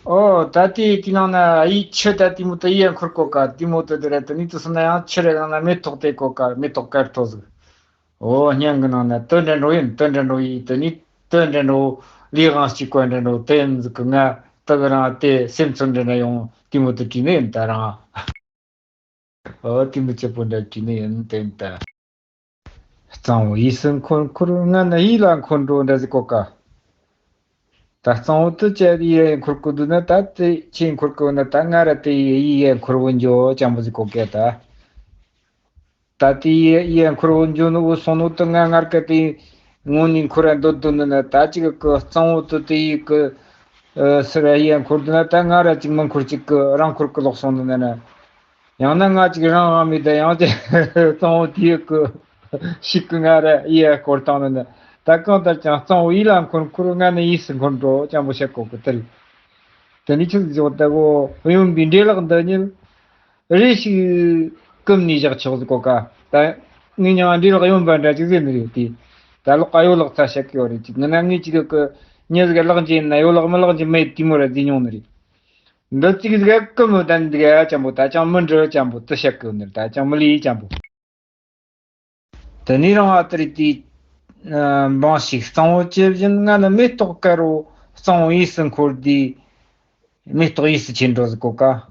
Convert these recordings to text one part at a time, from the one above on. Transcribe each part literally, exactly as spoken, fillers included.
ཨོ། ད་ལྟའི་དེའི་ནང་ན་ཡི་ཆུ་ད་དེ་མོ་དེ་ཡི་འཁོར་གོ་ཀ། དེ་མོ་དེ་དེ་རེད། དེ་ནས་དུ་སོང་ན་ཡང་ཆུ་རེ་གང་ན་མེ་ཏོག་དེ་གོ་ཀ། མེ་ཏོག་དཀར་ཐོ་ཟིག། ཨོ། སྙན་གི་ནང་ན་དུ་འདྲ་འགྲོ་ཡིན། དུ་འདྲ་འགྲོ་ཡིན། དེ་ནས་དུ་འདྲ་འགྲོ། ལས་དབང་གཅིག་པ་འདྲ་འགྲོ་དེ་ཡིན་ཟིག་གི། ང་དུ་གི་རང་དེ་སེམས་ཚོར་འདྲ་འདྲ་ཡོང་། དེ་མོ་དེ་བྲིས་ནི་ཡིན་ད་རང་། ཨོ། དེ་མོ་ཆེ་པོ་འདྲ་བྲིས་ནི་ཡིན་དེ་ཡིན་ད། གཙང་བོ་ཡིས་སུ་འཁོར་འཁོར། ང་ནི་ཡིད་ལ་འཁོར་འགྲོ་འདྲ་ཟིག་གོ་ཀ། ད་གཙང་བོ་དེ་ཅི་ཡི་འཁོར་གི་འདུག་ན། ད་དེ་ཆི་འཁོར་གི་ན། ད་ང་ར་དེ་ཡི་ཡི་འཁོར་བོ་འགྱོ་ཅང་པོ་ཟིག་གོ་ཀ་ད། ད་དེ་ཡི་ཡི་འཁོར་བོ་འགྱོ་ནོ་བོ་སོང་ནོ་དེ་ང་སྔར་ག་དེ་ངོ་ནས་འཁོར་ར་འདོད་འདོད་ནི་ན། ད་ཅིག་གི་གཙང་བོ་དེ་དེ་ཡི་གི་ཨ་སི་ར་ཡི་འཁོར་འདུག་ན། ད་ང་ར་ཅིག་མི་འཁོར་ཅིག་གི་རང་འཁོར་གི་ལོག་སོང་ནི་ན་ན། ཡང་ན་ང་ཅིག་རང་དབང་མེད་ད། ཡང་ཅིག་གཙང་བོ་དེ་ཡི་གི་ཞིག་གི་ང་ར་ཡི་ཡ་སྐོར་བཏང་ནི་ན། ད་གང་ལྟར་ཀྱང་གཙང་བོ་ཡིད་ལ་འཁོར་འཁོར། ང་ནི་ཡིས་སུ་འཁོར་འགྲོ་ཅང་པོ་བཤད་གོ་གི་དེ་རེད། དེ་ནས་ཆི་ཟིག་ཟེར་བ་ད་གོ། གཡོན་པའི་འདྲེ་ལག་འདི་ཉིད་རེ་ཞིག་བསྐུམ་ནས་བཞག་ཆོག་ཟིག་གོ་ཀ། ད་ངས་མྱིང་འདྲེ་ལག་གཡོན་པ་འདྲ་ཅིག་ཟེར་ནི་རེད་དེ། ད་ལོག་ག་ཡོ་ལག་ཚ་བཤད་གི་ཡོད་རེད། ཅིག་ངི་ན་ངས་ཅིག་གི་མྱི་ཟིག་ལག་འཇེ་ན་ཡོ་ལག་མི་ལག་འཇེ་མེད་དེ་མོ་ར་ཟེར་མྱོང་ནི་རེད། འདི་ཙིག་ཟིག་ག་ཀི་མོ་དན་ཟིག་ཡ་ཅང་པོ། ད་ཅང་མི་འདྲི་ཅང་པོ་དུ་བཤད་གི་ནི། ད་ཅང་མི་ལི་ཅང་པོ། དེ་ནས་རང་ཨ་ཏི་རི་ཏི་འབངས་ཤིག་གཙང་བོ་ཇི་བཞིན། ང་ནི་མེ་ཏོག་དཀར་བོ་གཙང་བོ་ཡིས་སུ་འཁོར་དུས། མེ་ཏོག་ཡིས་སུ་ཆེ་འགྲོ་ཟིག་གོ་ཀ།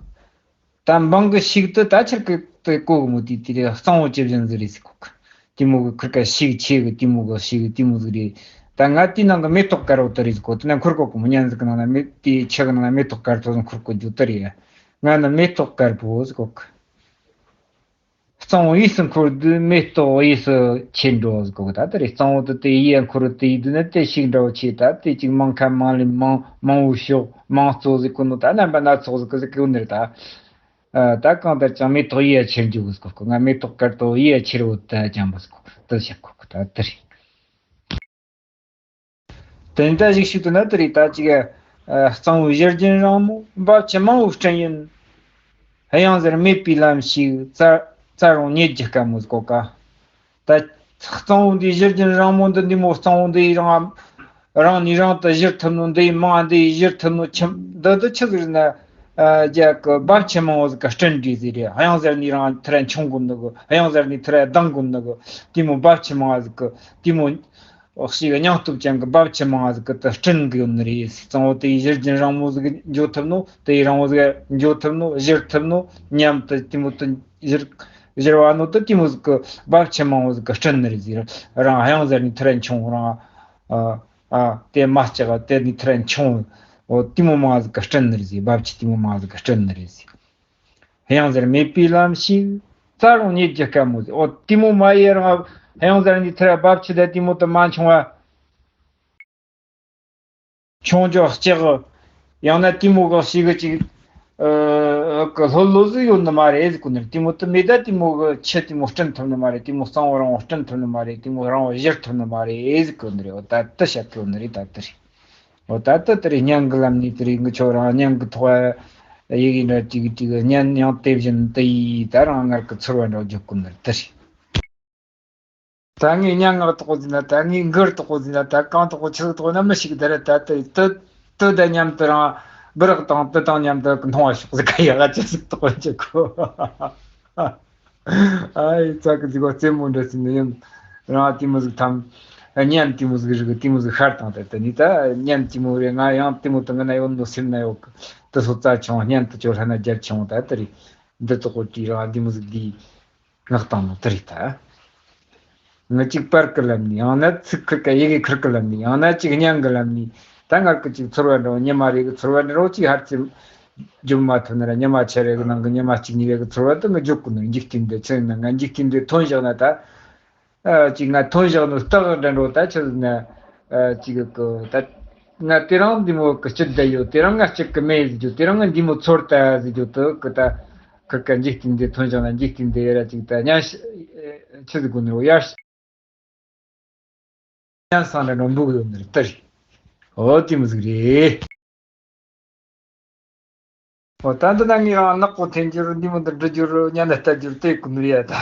ད་འབངས་གི་ཤིག་ཏུ་ད་ཆར་གི་ཏི་གོ་གི་མོ་དུས་དེ་རེ་གཙང་བོ་ཇི་བཞིན་ཟིག་རེད་ཟིག་གོ་ཀ། དེ་མོ་གི་ཁུར་ཀ་ཤིག་ཆེ་གི་དེ་མོ་གི་ཤིག་དེ་མོ་ཟིག་རེད། ད་ང་དེའི་ནང་གི་མེ་ཏོག་དཀར་བོ་དེ་རེད་ཟིག་གོ། དེ་ན་འཁོར་གོ་གི་མོ་ཉན་ཟིག་གི་ནང་ན་མེ་དེའི་ཆུ་གི་ནང་ན་མེ་ཏོག་དཀར་ཐོ་ཟིག་འཁོར་གོ་རྒྱུ་དེ་རེད། ང་ནི་མེ་ཏོག་དཀར་པོ་ཟིག་གོ་ཀ། གཙང་བོ་ཡིས་སུ་འཁོར་དུས་མེ་ཏོག་ཡིས་སུ་ཆེ་འགྲོ་ཟིག་གོ་ཀ། ད་དེ་རེད། གཙང་བོ་དེ་དེ་ཡིས་འཁོར་དེ་ཡིས་དུས་ན་དེ་ཤིག་འདྲ་བོ་ཆེ། ད་དེ་ཅིག་མང་ཁ་མང་ལེ་མང་མང་བོ་ཤོག་མང་གཙོ་ཟིག་གོ་ནོ། ད་རྣམ་པ་སྣ་ཚོགས་ཟིག་གི་ཟིག་གི་ནི་རེད་ད། ཨ། ད་གང་ལྟར་ཀྱང་མེ་ཏོག་ཡིས་ཆེར་འཇུག་ཟིག་གོ་ཀ། ང་མེ་ཏོག་དཀར་ཏོ་ཡིས་ཆེར་བོ་ད་ཅང་པོ་ཟིག་གོ། དེ་བཤད་གོ་ཀ། ད་དེ་རེད། དོན་དག་ཞིག་ཞིག་ཏུ་ན་དེ་རེད། ད་ཅིག་ཨ། གཙང་བོའི་བཞུར་རྒྱུན་རིང་མོ། འབབ་ཆུ་མང་བོའི་སྤྲིན་ཡིན། གཡང་གཟར་མེད་པའི་ལམ་ཞིག། བཙལ་བཙལ་རུང་རྙེད་རྒྱུ་དཀའ་མོ་ཟིག་གོ་ཀ། ད་གཙང་བོ་འདིའི་བཞུར་རྒྱུན་རིང་མོ་འདི། འདི་མོ་གཙང་བོ་འདི་རང་རང་ནས་རང་དུ་བཞུར་ཐུབ་ནོ། འདི་མང་འདི་བཞུར་ཐུབ་ནོ་ཆུ་འདི་འདི་ཆི་ཟིག་ན། ཨ། རྒྱ་གི་འབབ་ཆུ་མང་བོ་ཟིག་གི་སྤྲིན་འདྲ་ཟིག་རེད། གཡང་གཟར་ནས་རང་ཐུར་མཆོང་དགོས་ནི་གི། གཡང་གཟར་ནས་ཐུར་ལྡང་དགོས་ནི་གི། དེ་མོ་འབབ་ཆུ་མང་བ་ཟིག་གི། དེ་མོ་འོག་ཞིག་སྙིང་སྟོབས་ཅན་གྱི་འབབ་ཆུ་མང་བ་ཟིག་གི་དུ་སྤྲིན་གི་ཡོད་ནི་རེད། གཙང་བོ་དེའི་བཞུར་རྒྱུན་རིང་མོ་ཟིག་འགྱོ་ཐུབ་ནོ། དེའི་རིང་བོ་ཟིག་འགྱོ་ཐུབ་ནོ། བཞུར་ཐུབ་ནོ། མཉམ་དུ་དེ་མོ་དུ་བཞུར་བཞུར་བ་ནོ་དུ་དེ་མོ་ཟིག་གི་འབབ་ཆུ་མང་བོ་ཟིག་གི་སྤྲིན་ནི་རེད་ཟེར། རང་གཡང་གཟར་ནས་ཐུར་མཆོང་རང་། ཨ། ཨ། དེ་མ་ལྕགས་དེ་ནས་ཐུར་མཆོང་། འོ། དེ་མོ་མང་ཟིག་གི་སྤྲིན་ནི་རེད་ཟེར། འབབ་ཆུ་དེ་མོ་མང་ཟིག་གི་སྤྲིན་ནི་རེད་ཟེར། གཡང་གཟར་མེད་པའི་ལམ་ཞིག། བཙལ་རུང་རྙེད་རྒྱུ་དཀའ་མོ་ཟིག། འོ། དེ་མོ་མ་ཡེ་རང་གཡང་གཟར་ནས་ཐུར་འབབ་ཆུ་དེ་དེ་མོ་དུ་མ་མཆོང་བ། མཆོང་རྒྱུ་ལྕགས། ཡང་ན་དེ་མོ་གི་ཞིག་གི་ཅིག་ཨ། གི་ལྷོད་ལྷོད་ཟིག་ཡོད་ནི་མ་རེད་ཟེར་གོ་ནི་རེད། དེ་མོ་དུ་མེད་ད། དེ་མོ་གི་ཆུ་དེ་མོ་སྤྲིན་ཐུབ་ནི་མ་རེད། དེ་མོ་གཙང་བོ་རིང་བོ་སྤྲིན་ཐུབ་ནི་མ་རེད། དེ་མོ་རིང་བོ་བཞུར་ཐུབ་ནི་མ་རེད་ཟེར་གོ་ནི་རེད། འོ། ད་དུ་བཤད་གོ་ནི་རེད། ད་དུ་རེད། འོ། ད་ལྟ་དེ་རེད། སྙན་གི་ལམ་ནས་དེ་རེད། ངི་ཆོ་རང་སྙན་གི་ཐོག་ཡི་གེ་འདྲ་ཅིག་ཅིག་སྙན་ཡང་དེ་བཞིན་དུ་ཡིས་ད་རང་ངར་གི་ཚོར་བ་འདྲ་བརྗོད་གོ་ནི་དེ་རེད། ད་ངས་སྙན་ངག་དོག་པོ་ཟིན་ན། ད་ངས་མགུར་དོག་པོ་ཟིན་ན། ད་གང་དོག་པོ་ཆི་ཟིག་དོག་པོ་ན་མི་ཞིག་དེ་རེད། ད་དེ་དུ་དུ་ད་མཉམ་དུ་རང་སྦི་རག་དང་དུ་དང་མཉམ་དུ་མཐོང་བ་ཤོག་ཟིག་ག་ཡ་ག་ཅི་ཟིག་དོག་པོ་ཅི་གོ། ཨའི་ཙག་གི་ཟིག་གོ། རྩེད་མོ་འདྲ་ཟིག་ནི་ཡིན། རང་དེ་མོ་ཟིག་ཐམ། སྙན་དེ་མོ་ཟིག་རིག་དེ་མོ་ཟིག་ཤར་དང་། ད་ལྟ་ནི་ད་སྙན་དེ་མོ་རེད། ང་ཡང་དེ་མོ་དུ་ང་ན་ཡོད་ནོ་སེམས་ན་ཡོད་གི། དུ་སོ་རྩ་ཆུང་། སྙན་དུ་ཅོ་ལྷ་ན་རྒྱལ་ཆུང་། ད་དེ་རེད། འདི་དོག་གོ་དྲིས་རང་དེ་མོ་ཟིག་འདི་ངག་དང་ནོ་དེ་རེད་ད། ང་གཅིག་པར་གི་ལམ་ནས། ཡང་ན་ཚིག་ཁུར་ག་ཡི་གེ་ཁུར་གི་ལམ་ནས། ཡང་ན་གཅིག་སྙན་གི་ལམ་ནས། ད་ངར་གི་གཅིག་ཚོར་བ་འདྲ་བོ། ཉི་མ་རེ་གི་ཚོར་བ་འདྲ་བོ་གཅིག་ཧར་ཚེ་འཇོམས་མ་ཐུབ་ན་ར། ཉི་མ་ཆ་རེ་གི་ནང་གི་ཉི་མ་གཅིག་གཉིས་རེ་གི་ཚོར་བ་དུ་ང་འཇོག་གི་ནོ། འཇིག་རྟེན་འདི་ཚེ་ན་ང་འཇིག་རྟེན་འདི་ཐོན་བཞག་ན་ད། ཨ། ཅིག་ང་ཐོན་བཞག་ནོ་རྟགས་འདྲ་འགྲོ་ད་ཆི་ཟིག་ན། ཨ། ཅིག་གི་ད་ང་དེ་རིང་འདི་མོ་གི་སྐྱིད་བསྡད་ཡོད། དེ་རིང་ང་སྐྱིད་གི་མེད་ཟེར་རྒྱུ། དེ་རིང་ང་འདི་མོ་ཚོར་ད་ཟེར་རྒྱུ་དུ་གི་ད། ཁི་ཀ་འཇིག་རྟེན་འདི་ཐོན་བཞག་ན་འཇིག་རྟེན་འདི་ཡ་ར་ཅིག་ད་ཉན་ཤ་ཆི་ཟིག་དགོས་ནི་རོ་ཡར། ཉན་སང་ར་ནོར་འབུག་ཡོད་ནི་རེད་ལྟ་རེད། འོ་དེ་མོ་ཟིག་རེད། འོ་ད་འདི་ན་ངས་རང་ནག་པོ་འཐེན་རྒྱུ་རེད། འདི་མོ་འདི་འབྲི་རྒྱུ་རེད། ཉན་ནས་ལྟ་རྒྱུ་རེད། དེ་ཀུན་རེད་ཡ་ད།